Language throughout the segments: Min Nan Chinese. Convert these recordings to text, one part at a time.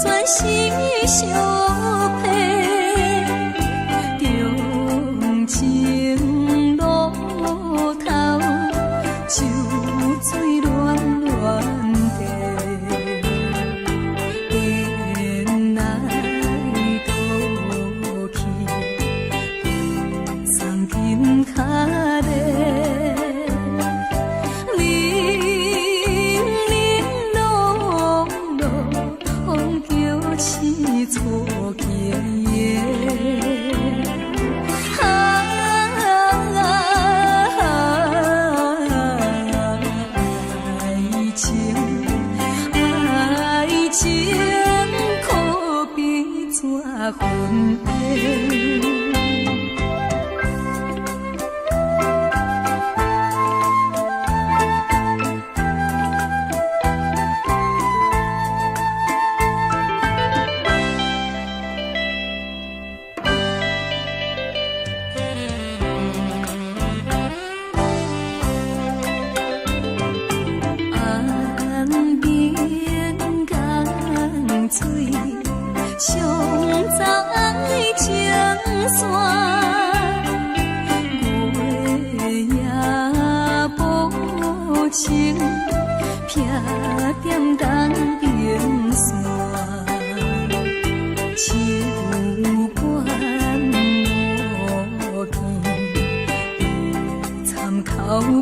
全是相騙。長情路頭，酒醉亂亂地，颠來倒去，送金跤咧。零零落落，叫醒错经营。啊，爱情，愛情可比紙雲煙。岸邊江水，送走愛情線，月夜無情，避踮東邊山。手牽無見，參口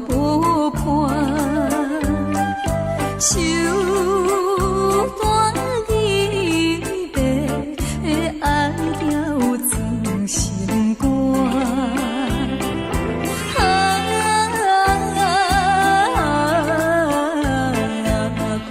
無伴。手段離別，愛了裝心肝。啊，故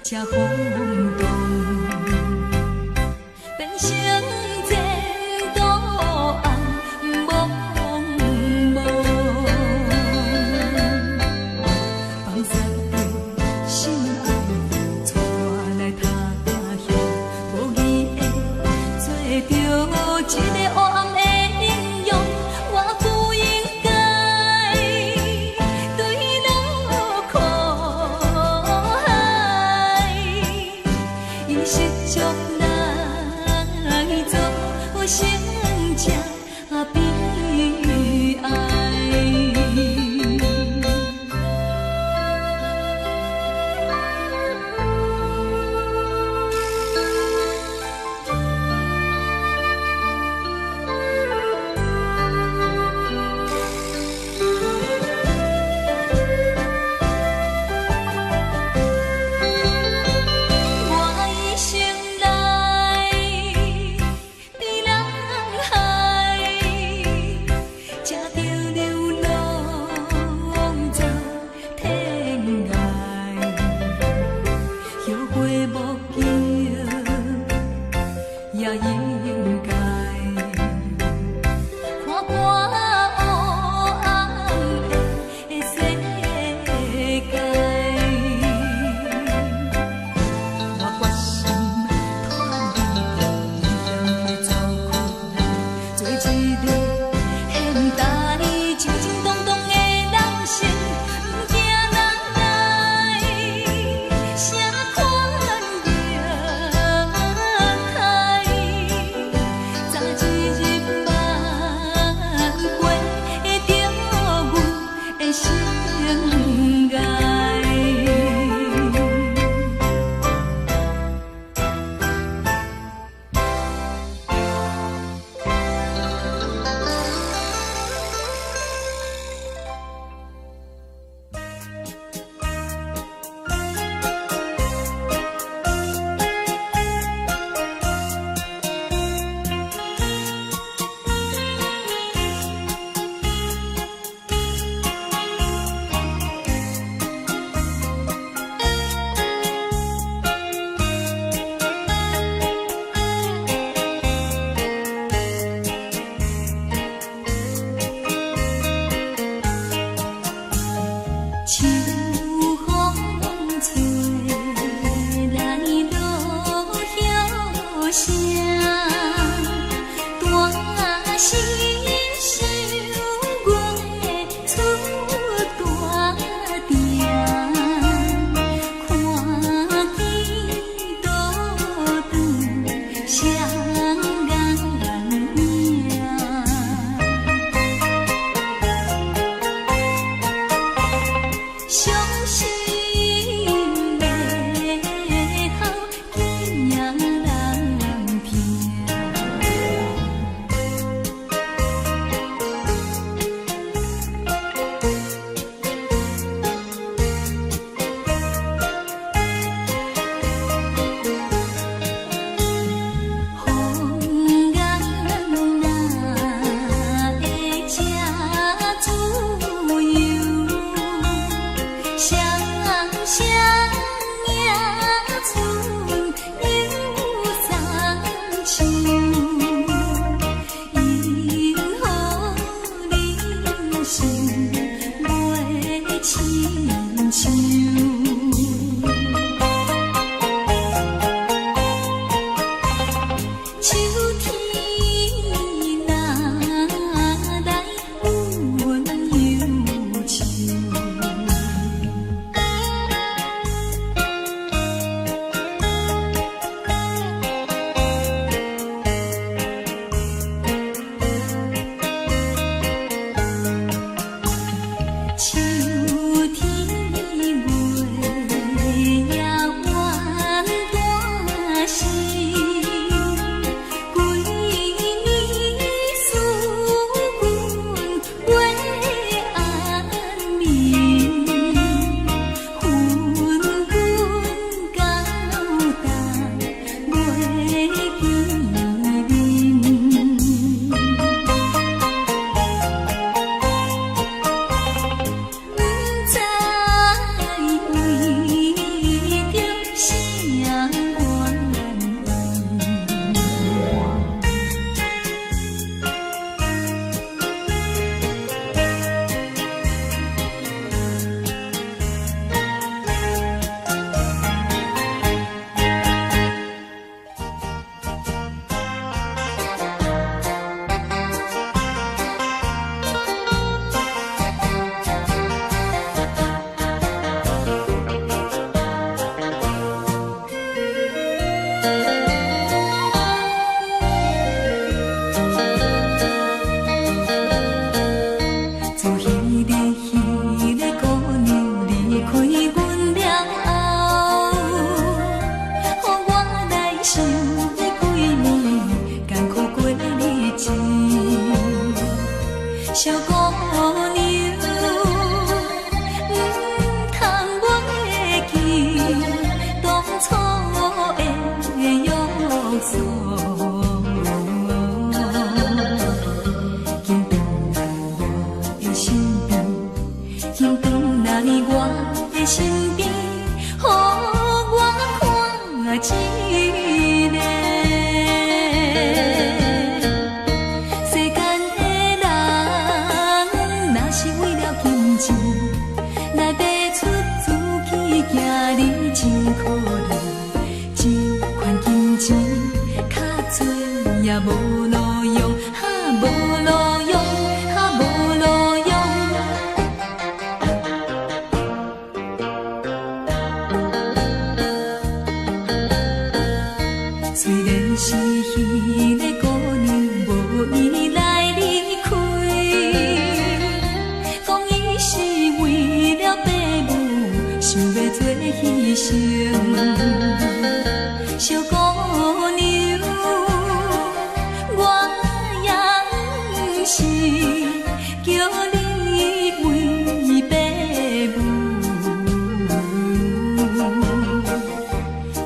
才風動，變成前途暗濛濛。放殺著心愛，出大來讀大學，無義的做著這个黑暗的英雄，我不應該對落苦海，伊失足來走。所。緊轉來我的身邊，緊轉來我的身邊，予我看一下。世間的人，若是為了金錢來賣出自己囝兒，真可憐。這款金錢較濟也無路用，哈無路用，哈無路用。雖然是彼个姑娘無意來離開，講伊是為了爸母，想欲做犧牲。小姑娘，我也毋是叫你為爸母，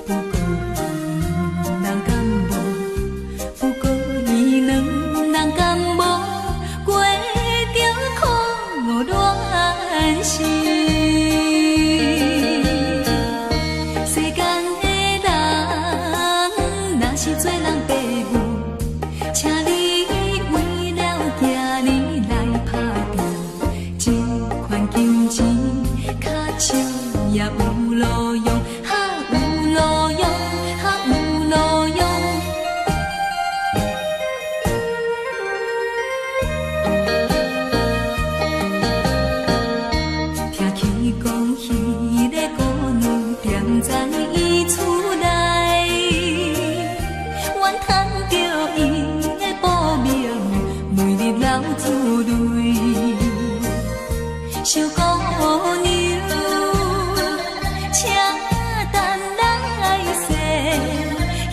不過伊兩人敢無？不過伊兩人敢無過著苦戀心？世間的人，若是做人爸母，請你為了囝兒來打拼，這款金錢較少也有路用，哈有路用，哈有路用。聽起講，彼个姑娘踮在伊厝內，怨嘆著伊的薄命，每日流珠淚。小姑娘，請等來世，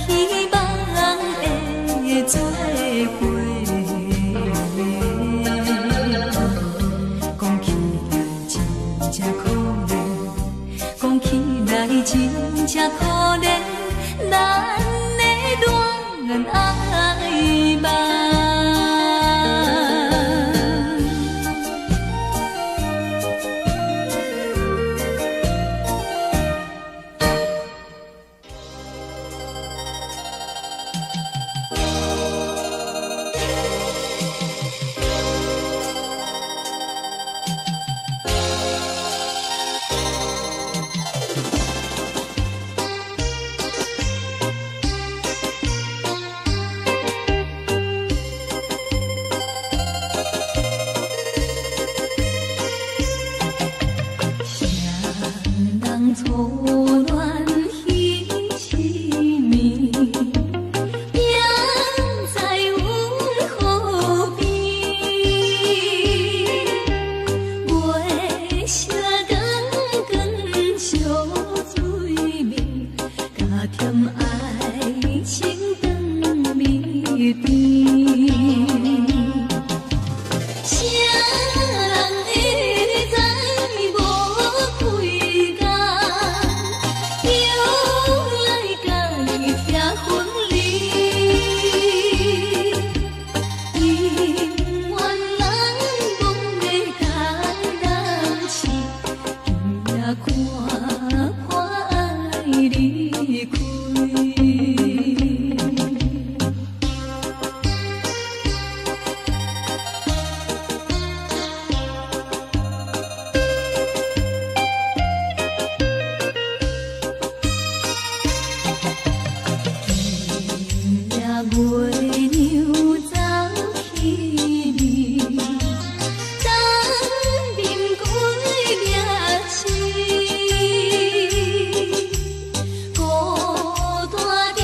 希望會做伙。講起來真正可憐，講起來真正可憐，咱的戀愛夢。誰人初戀彼一暝，行在阮河邊，月色光光照水面，加添愛情長蜜甜。誰人會知無幾工，又來共伊拆分離？姻緣人講欲共人試，今夜看破愛離開。今夜月娘走起味，東面幾領星，孤單踮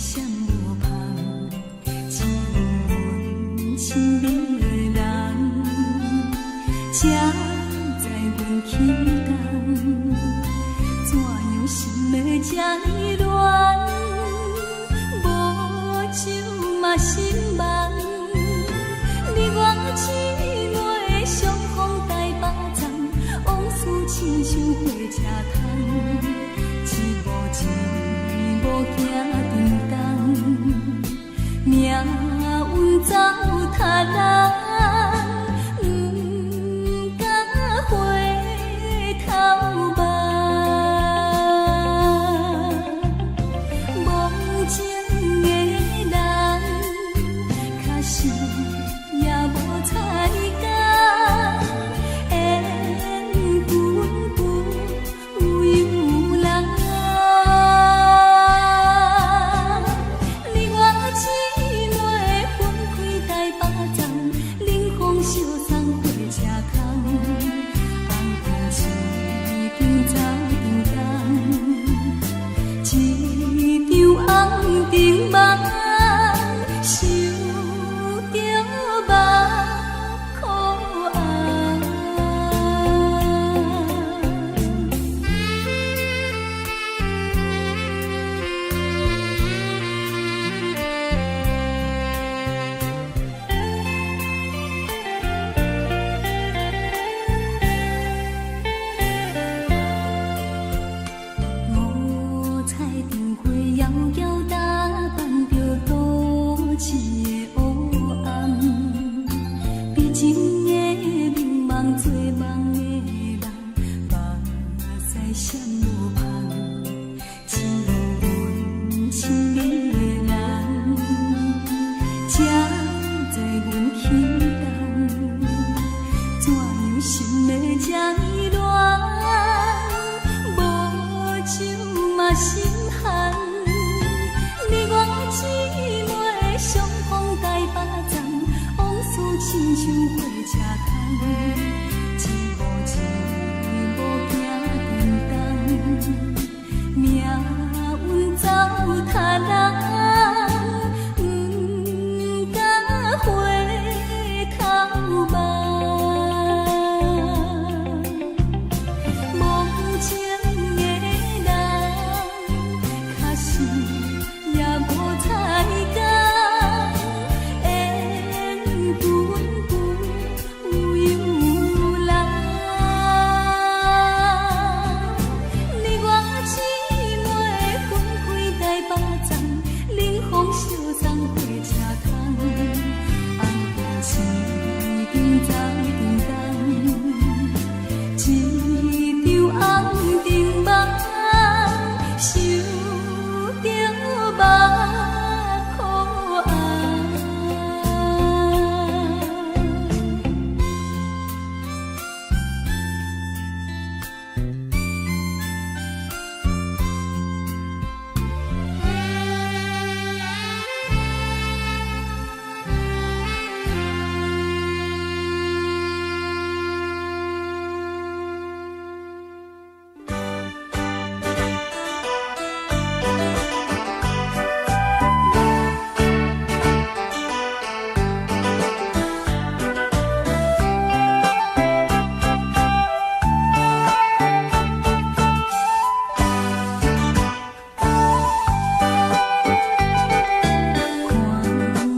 閃無芳，只有阮親愛的人，才知阮起工，怎樣心會這呢亂？無酒嘛心茫，你我姊妹相逢台北站，往事親像火車窗，一步一步行沉重，命運走他人，毋敢回頭望。無情的人，確實也無彩工，緣分不由人。你我姊妹分開台北站，冷風相送火車窗，紅燈已經走沉重，一場紅燈夢，想著目苦紅。五彩燈花遙遙打扮著都市的烏暗，悲情的迷茫做夢的人，目屎閃無芳，只有阮親愛的人，才知阮起動，怎樣心會這呢亂？無酒嘛心寒，你我姊妹相逢台北站，往事親像火車窗，一步一步行沉重，命運走他人，毋敢回頭望。無情的人，確實也無彩工，緣分不由人。你我姊妹分開台北站，冷風相送火車窗，紅燈已經走沉重，一場紅燈夢，想著目苦紅。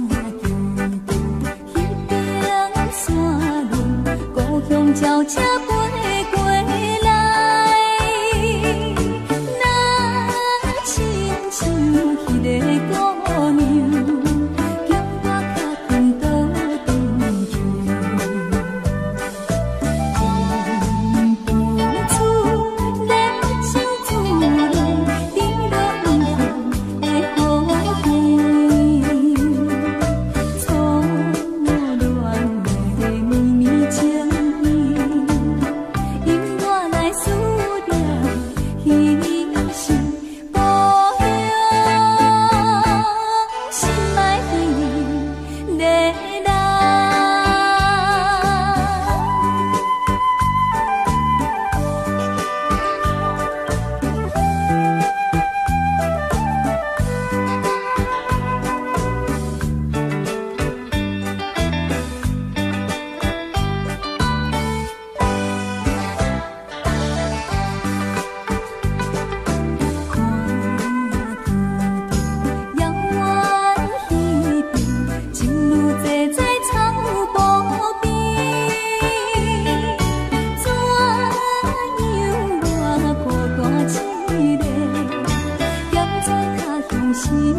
看見彼邊山崙，故鄉轎車飛過來，若親像彼个姑娘，叫我較緊倒轉去。阮厝熱情滋潤，甜落黃的雨天，初戀的綿綿情意，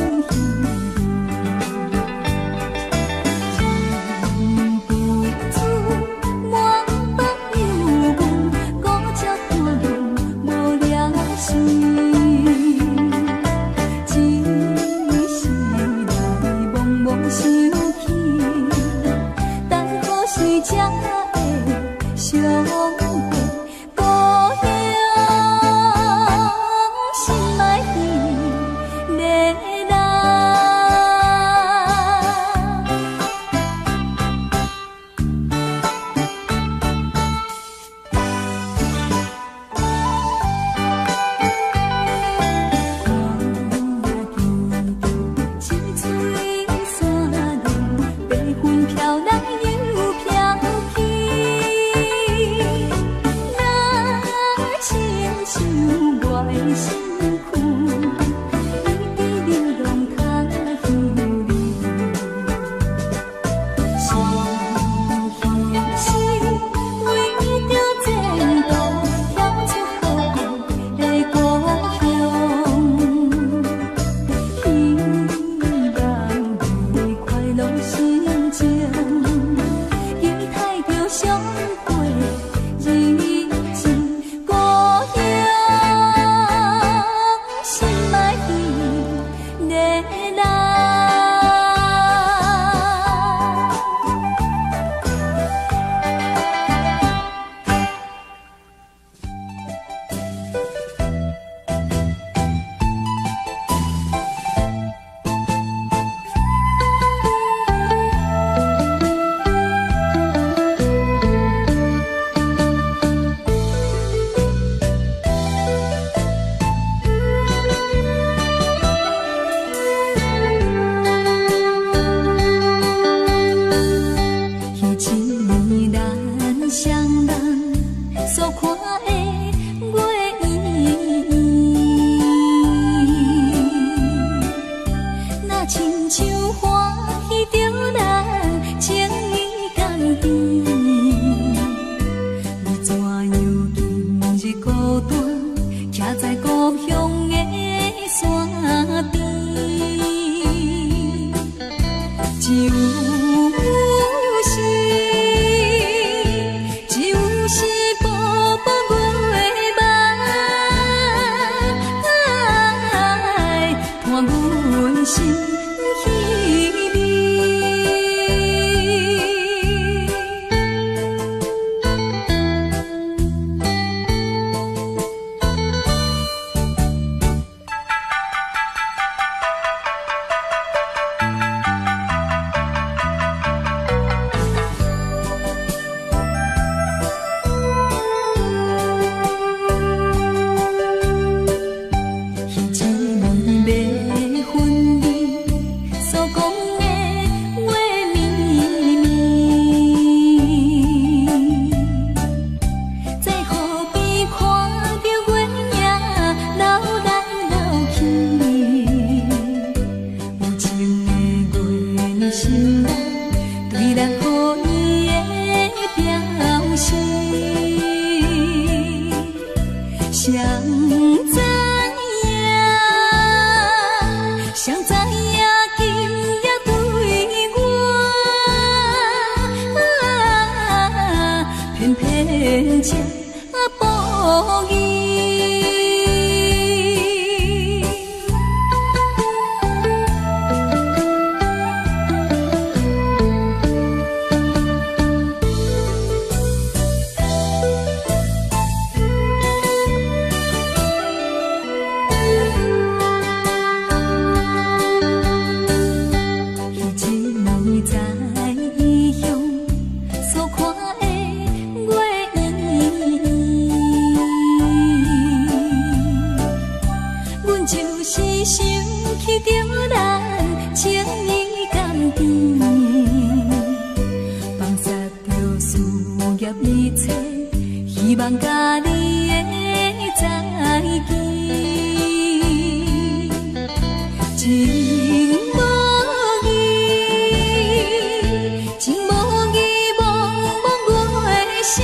忍不住满腹忧闷，孤寂单阮无聊时，只是来茫茫想起，等何时才会相会？故乡心爱彼个人。看见一水山路，白云飘来又飘去，若亲像我的身躯，一直流浪他乡里。是彼时为著前途，跳出好爱的故乡，希望你快乐心情，期待著相会日子。故乡心爱彼个人。彼一暝咱双人所看的月圆圆，若亲像欢喜著咱情意甘甜，你怎样今日孤单，徛在故乡的山边？只有时，只有时薄薄月梦，伴阮心稀微。彼一暝欲分离所讲的话绵绵，在河边看著月影流来流去，有情的月儿心内对咱好意的表示，谁知影？谁知影今夜对我，偏偏这无义。彼一暝在异乡所看的月圆圆，阮就是想起著咱情意甘甜，放捒著事业一切，希望佮你的再见。情无义，情无义，茫茫月声，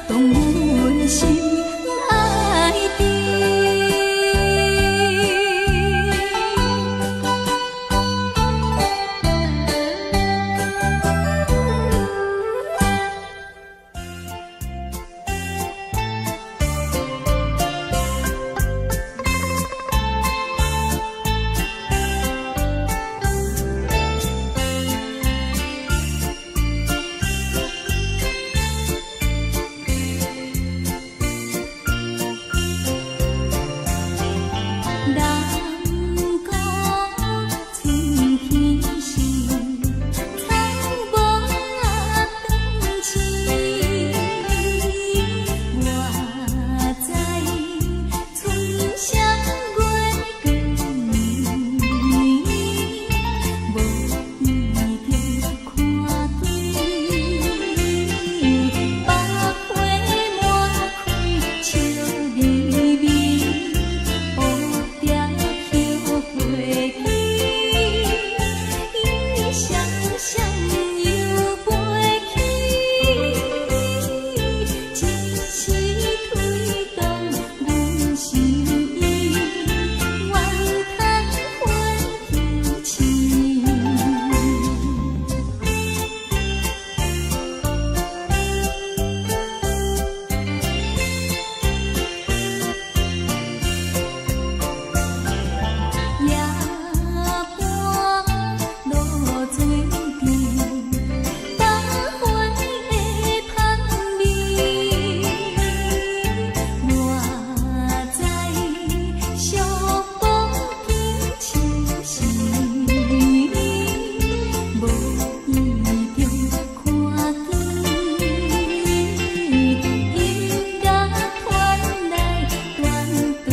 动阮心爱甜。南國春天時，草木斷翅。我知春宵月光暝，無意中看見百花滿開笑眯眯，蝴蝶飛過去，雙雙又飛去，一時推動阮心意，怨嘆歡喜痴。夜半露水甜，百花的香味。我知寂寞天秋時，無意中看見音樂傳來斷腸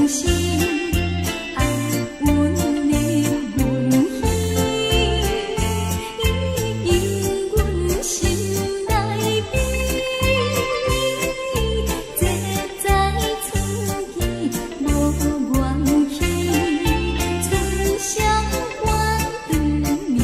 聲。愛溫入阮耳，引阮心內邊。這知春天無願去，春宵晚斷眠。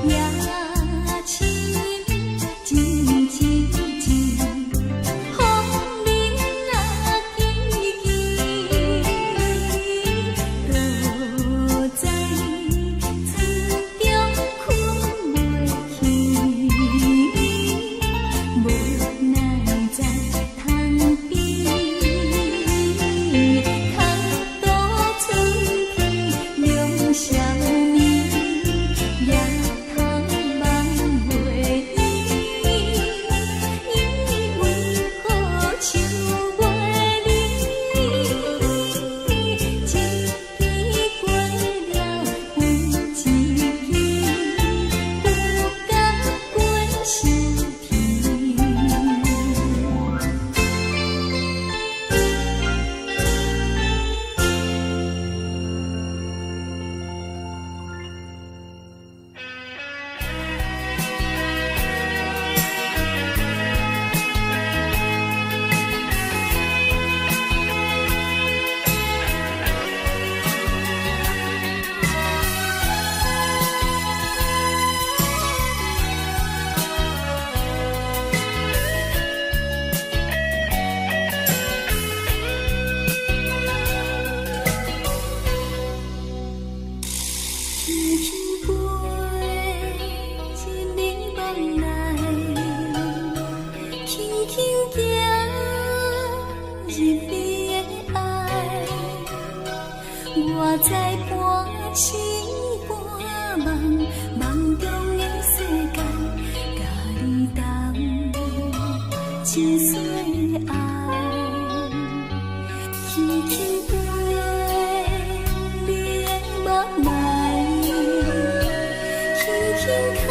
夜深静静静，風鈴啊吱吱，倒在床中睏袂去，無奈在窗邊，空度春天兩相眠，夜通夢袂伊，為何手袂離？一支過了又一支，不甘過心甜。輕輕飛入你夢內，輕輕行入你的愛。我知半醒半夢，夢中的世界，佮你同一世愛。輕輕飛你的夢內，輕輕牽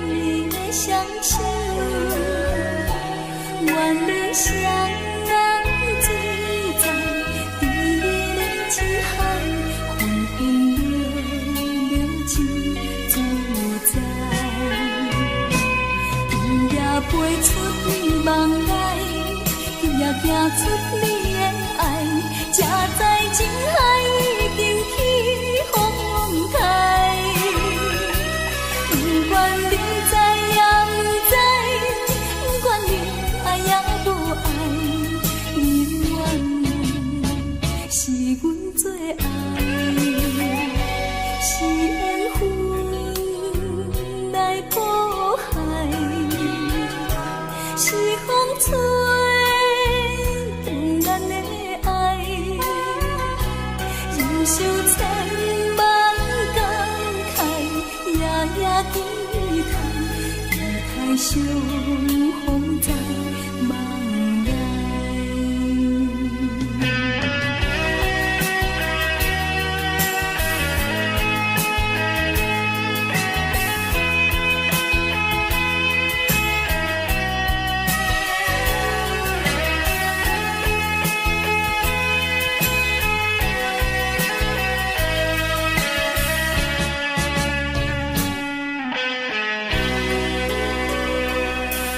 你的雙手，願你雙人醉在甜蜜的情海，分分秒秒真自在。今夜飛出你夢內，今夜行出你的愛，才知情海已經起風台。不管你知也毋知，不管你愛也無愛，你永遠是阮最愛，是緣分來報。期待，期待相逢在夢內。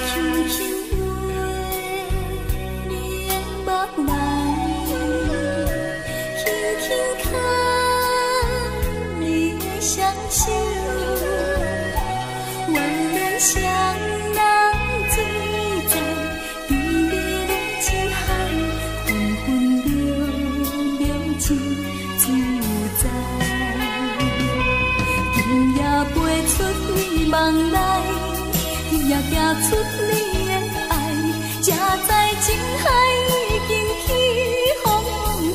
輕輕畫你的目內，輕輕牽你的雙手，願咱雙人醉在甜蜜的情海，分分秒秒真自在。今夜飛出你夢內，今夜行出你的愛，才知情海已經起風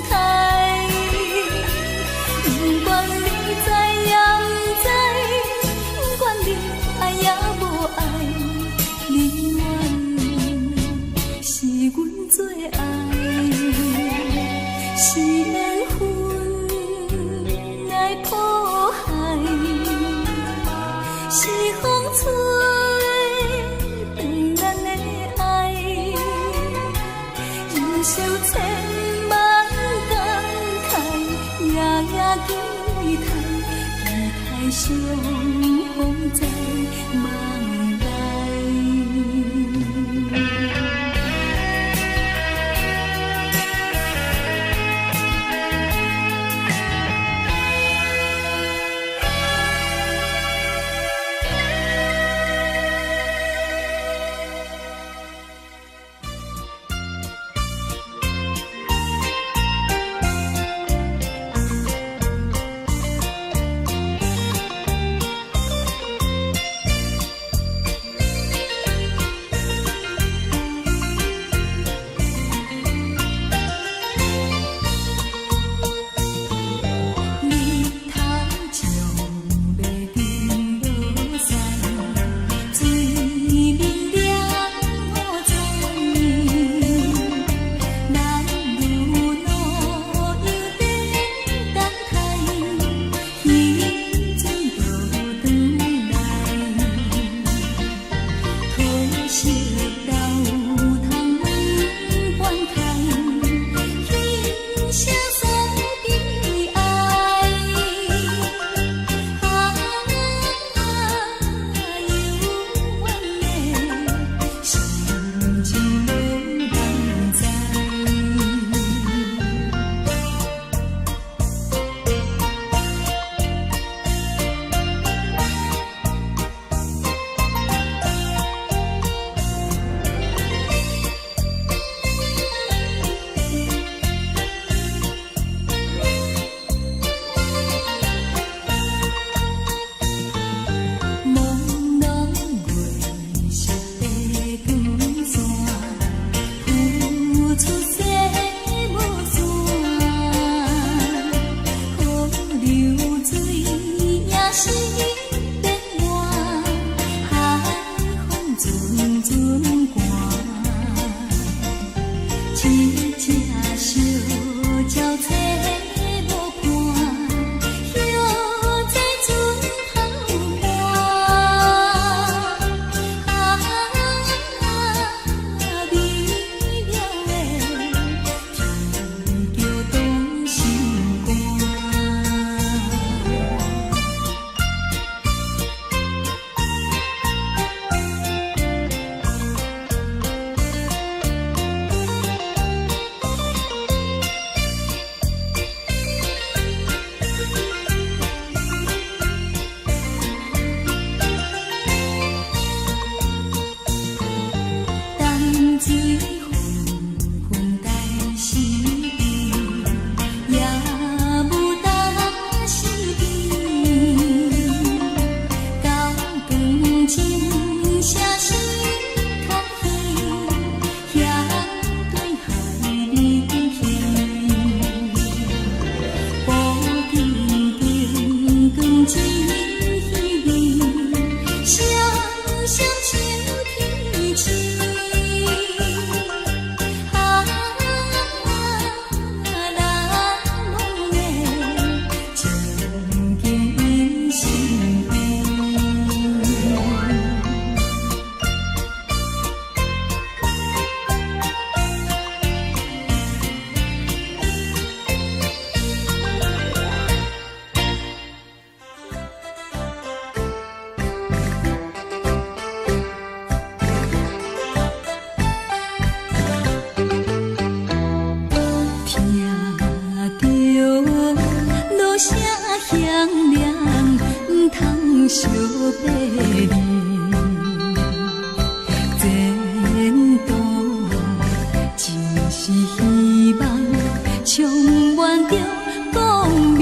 台。不管你知也毋知，不管你愛也無愛，你永遠是阮最愛，是緣分來譜海，是風吹斷咱的愛，人生千萬感慨，夜夜期待，期待相逢在夢內。日頭將欲沉落山，水面涼五層。男女老幼在等待，彼陣就轉來。土色豆通阮關開，輕聲訴悲哀。啊，幽怨的心情攏人知。朦朧月色的光線，浮出西無線，河流水也是變換，海風陣陣寒。一隻小鳥找無伴，歇在船頭岸。啊，美妙的天橋動心肝。淡水紛紛大時也無大時高光情聲是較遠，遐對海裡去。布丁燈光真稀微，惜別離，前途真是希望，充滿著光明。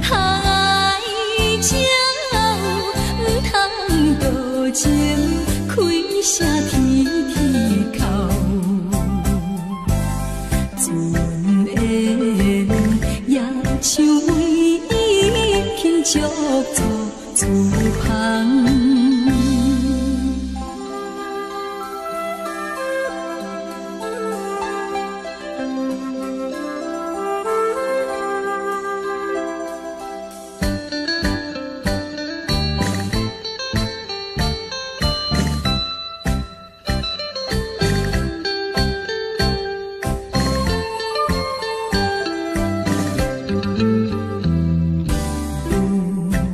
愛情毋通多情，開聲天天哭。船緣也像為伊輕足做厝旁。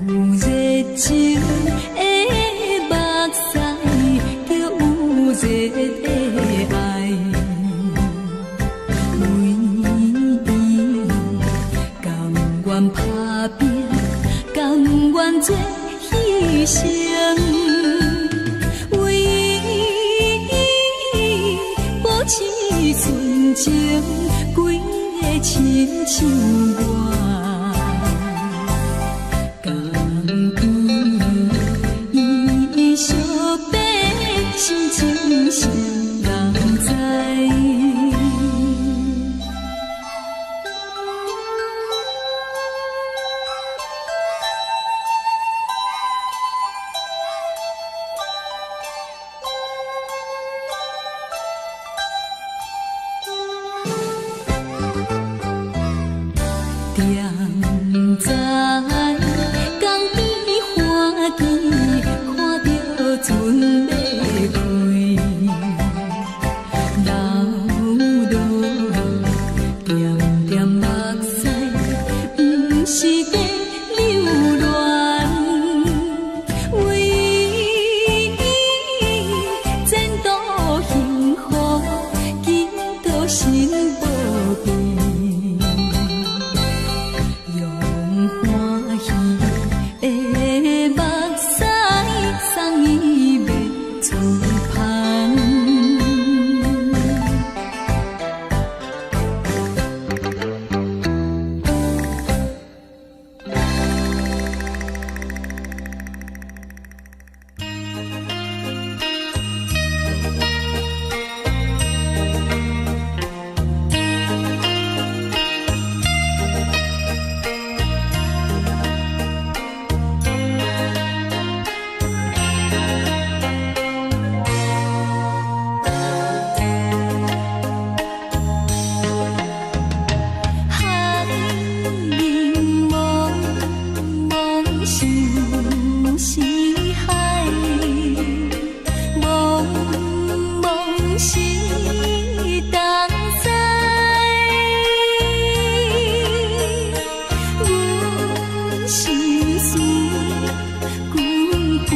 有熱情的目屎，就有熱的愛。為伊甘願打拼，甘願做犧牲。為伊保持純情，規个親像我。甘伊伊惜別心情誰人知？踮在江邊歡喜，看著船欲開，流落點點目屎，毋是在留戀，為伊前途幸福，祈禱神保庇。用歡喜的目屎送伊欲出帆。海面茫茫相思海，茫茫是東西。阮心事久久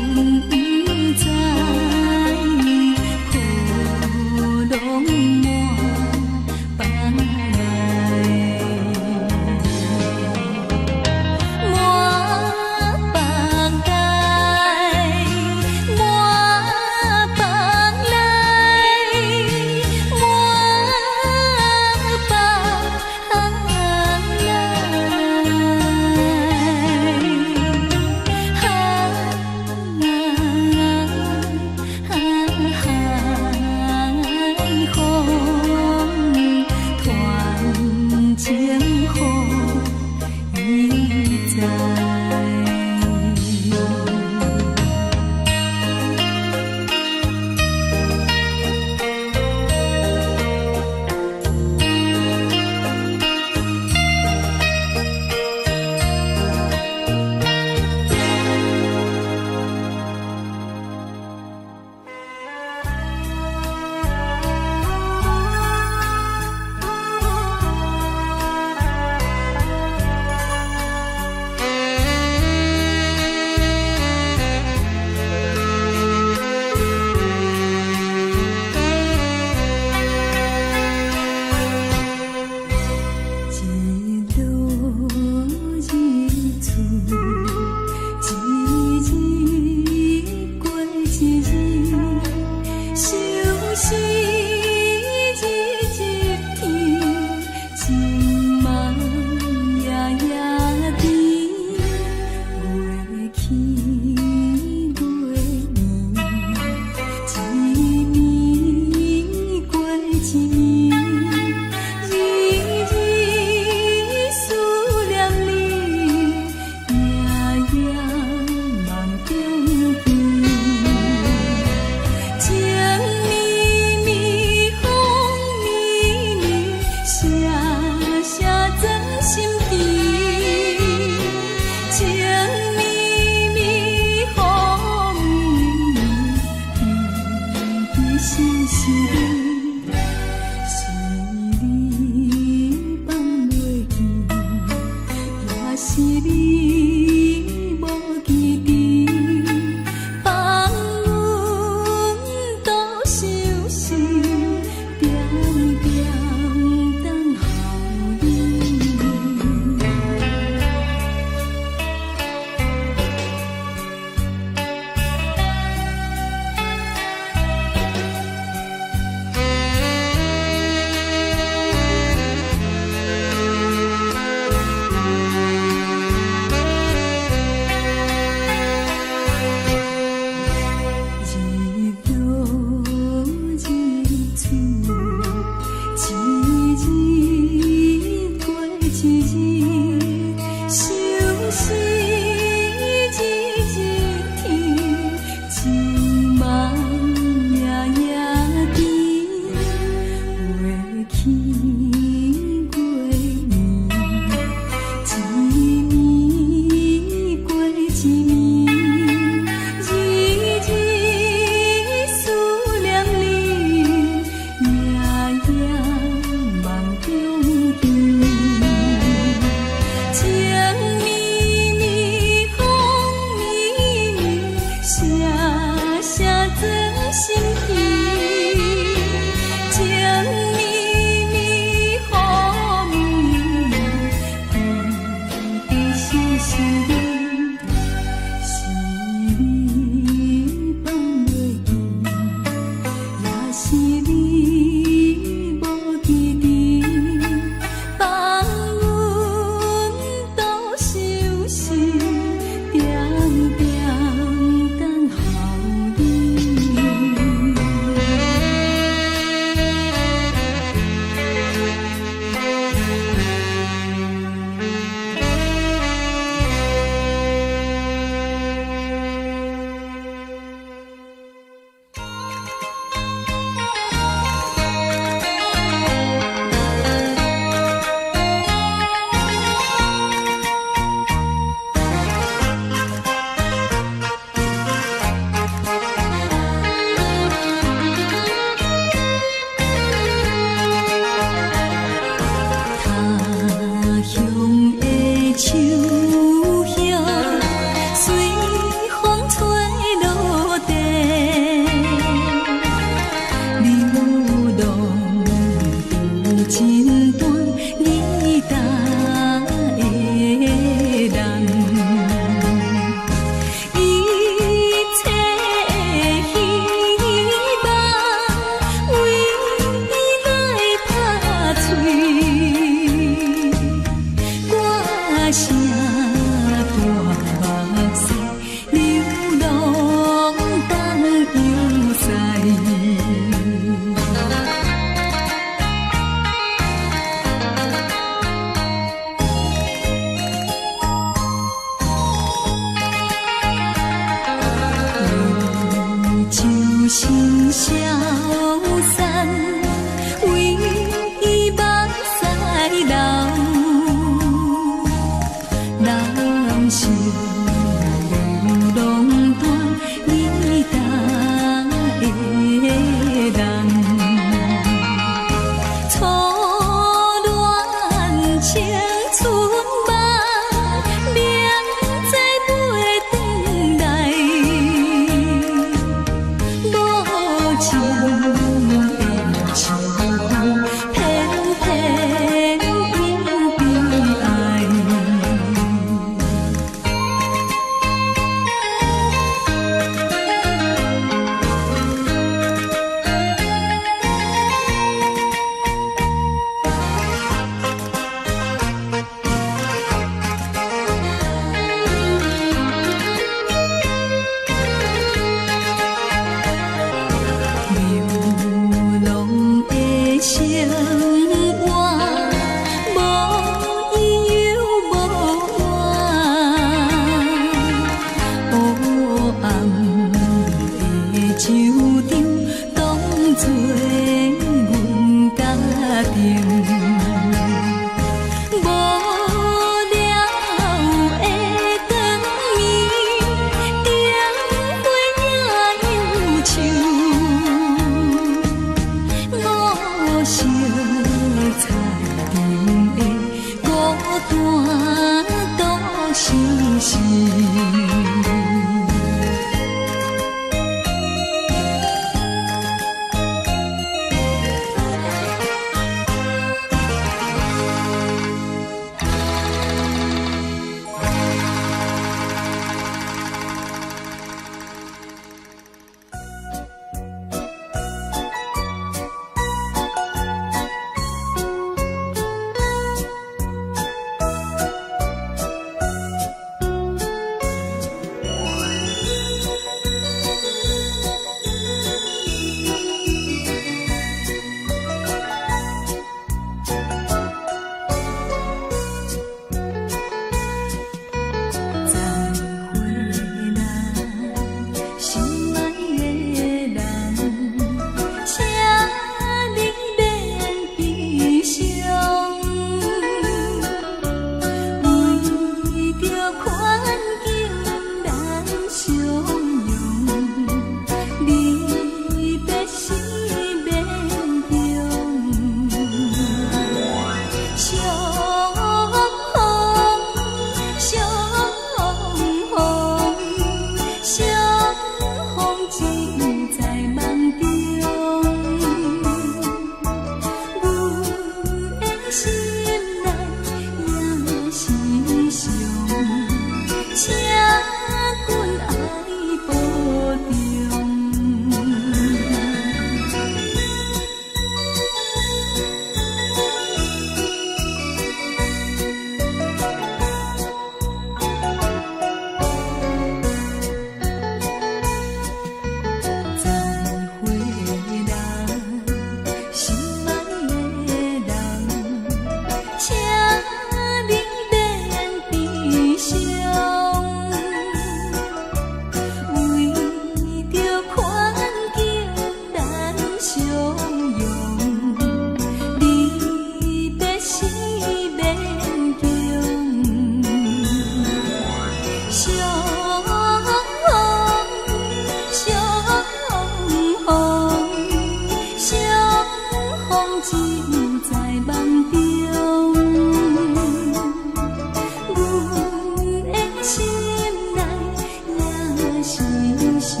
身上，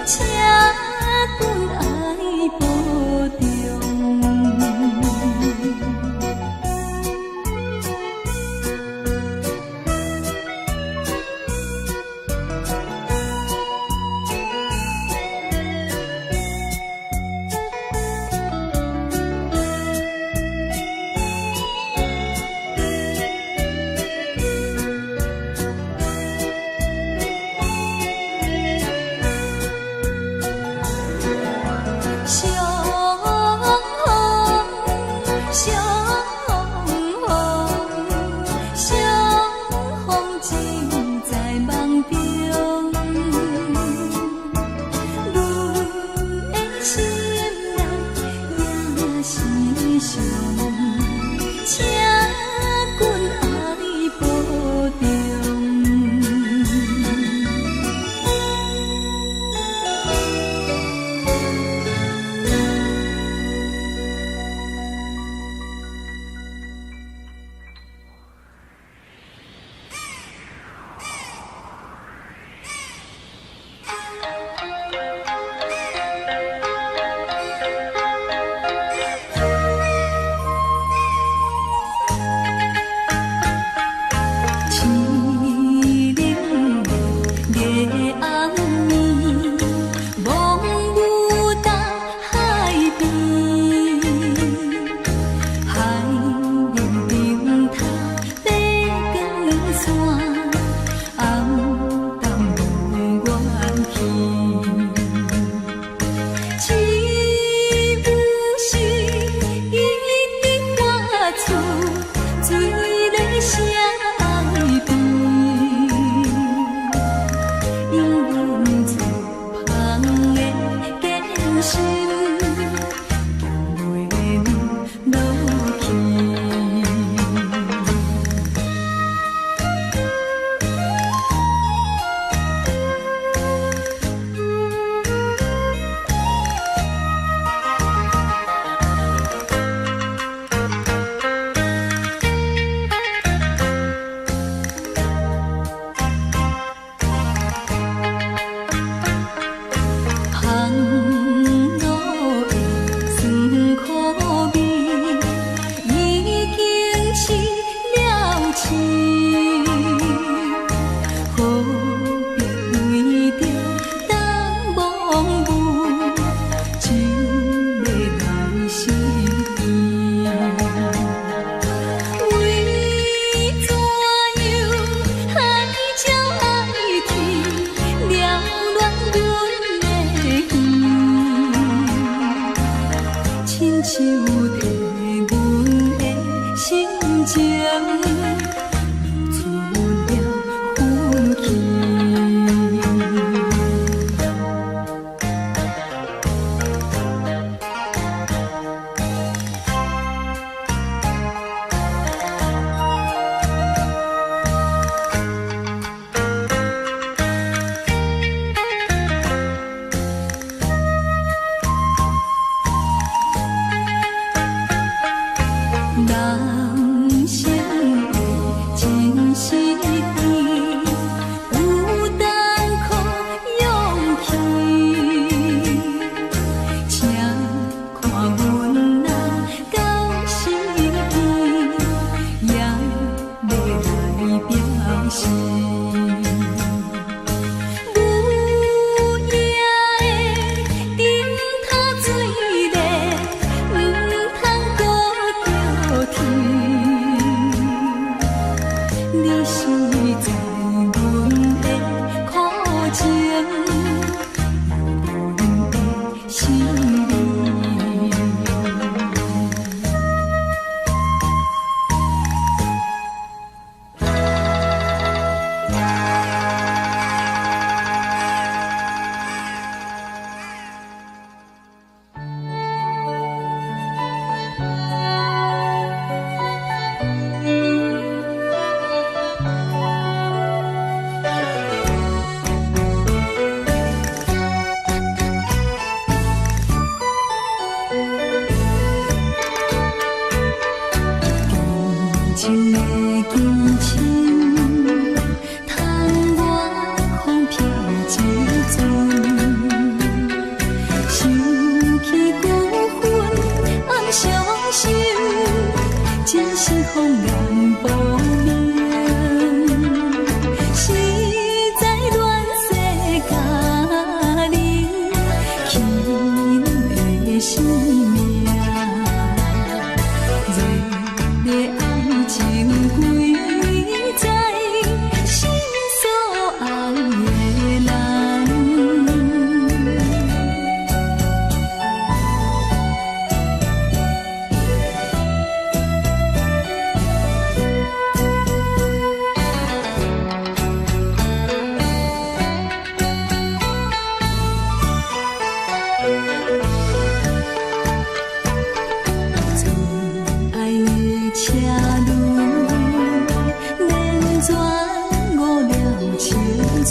請君愛保重。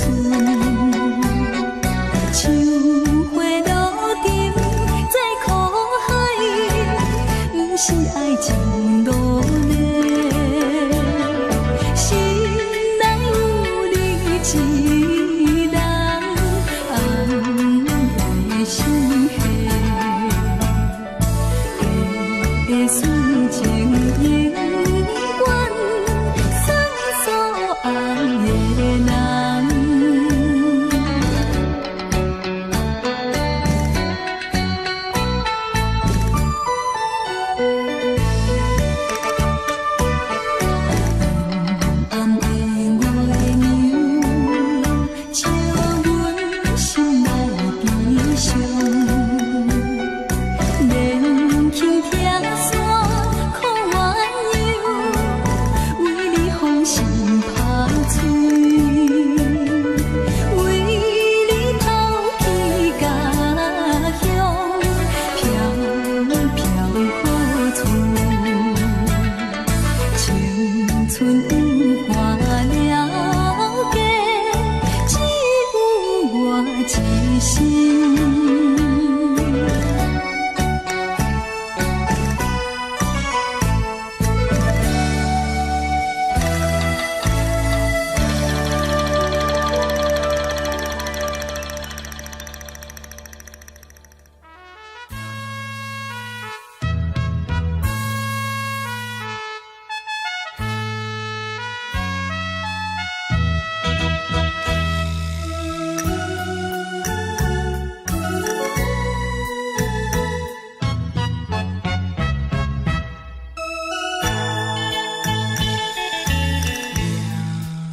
春。像花落沉在苦海，毋是愛情落淚。心內有你一人，暗的心弦，的純情永遠送所愛的人。暗的月娘，照阮心內悲傷。連輕拆散苦鸳鸯，為你風心拍碎，為你拋棄家鄉，飄飄何處？青春換了家，只有我一身。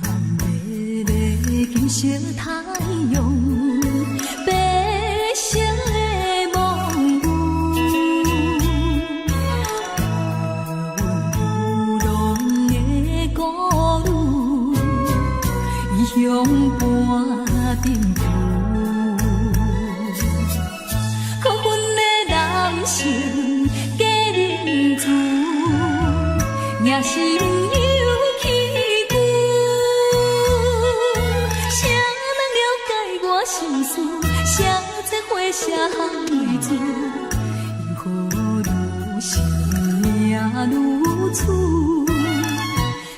艷麗的金色太陽，白色的夢霧，阮流浪的孤女，異鄉伴贫富。可恨的人生假仁慈，赢心有起久。誰人了解我心事？誰在花誰淚珠？因何如生命如此，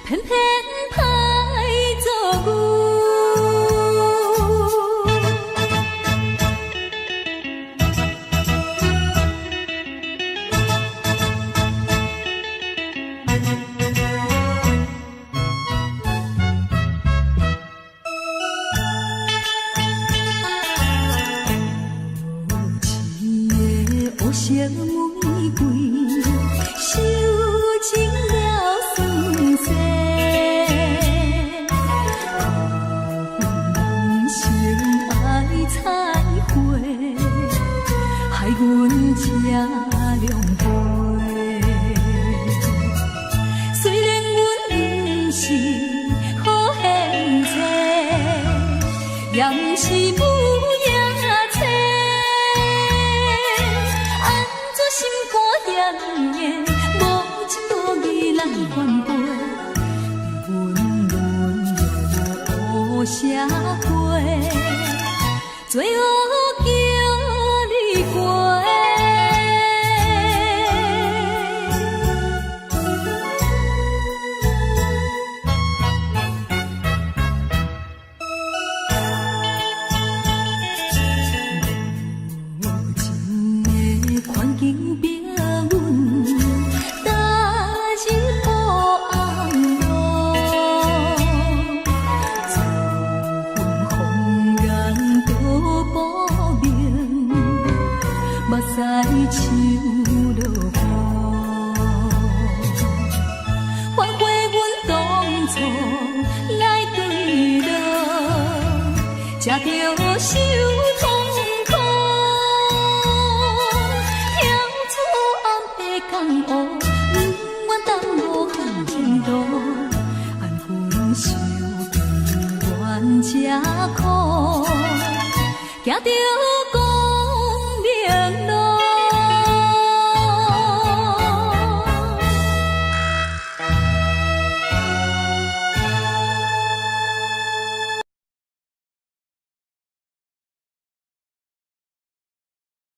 偏偏歹做牛。無情的烏色玫瑰，受盡了酸澀。可恨人生愛彩花，害阮這狼狽。雖然阮毋是好獻妻，也毋是母夜妻。按怎心肝遐呢硬，無情無義來反背，阮淪落烏社會，做烏叫你過。無情的環境逼阮踏入黑暗路，自阮謊言都薄命，目屎像落雨。反悔阮當初來墜落，才著受痛苦。跳出暗的江湖，不願耽誤前途，安分守己願這苦，行著孤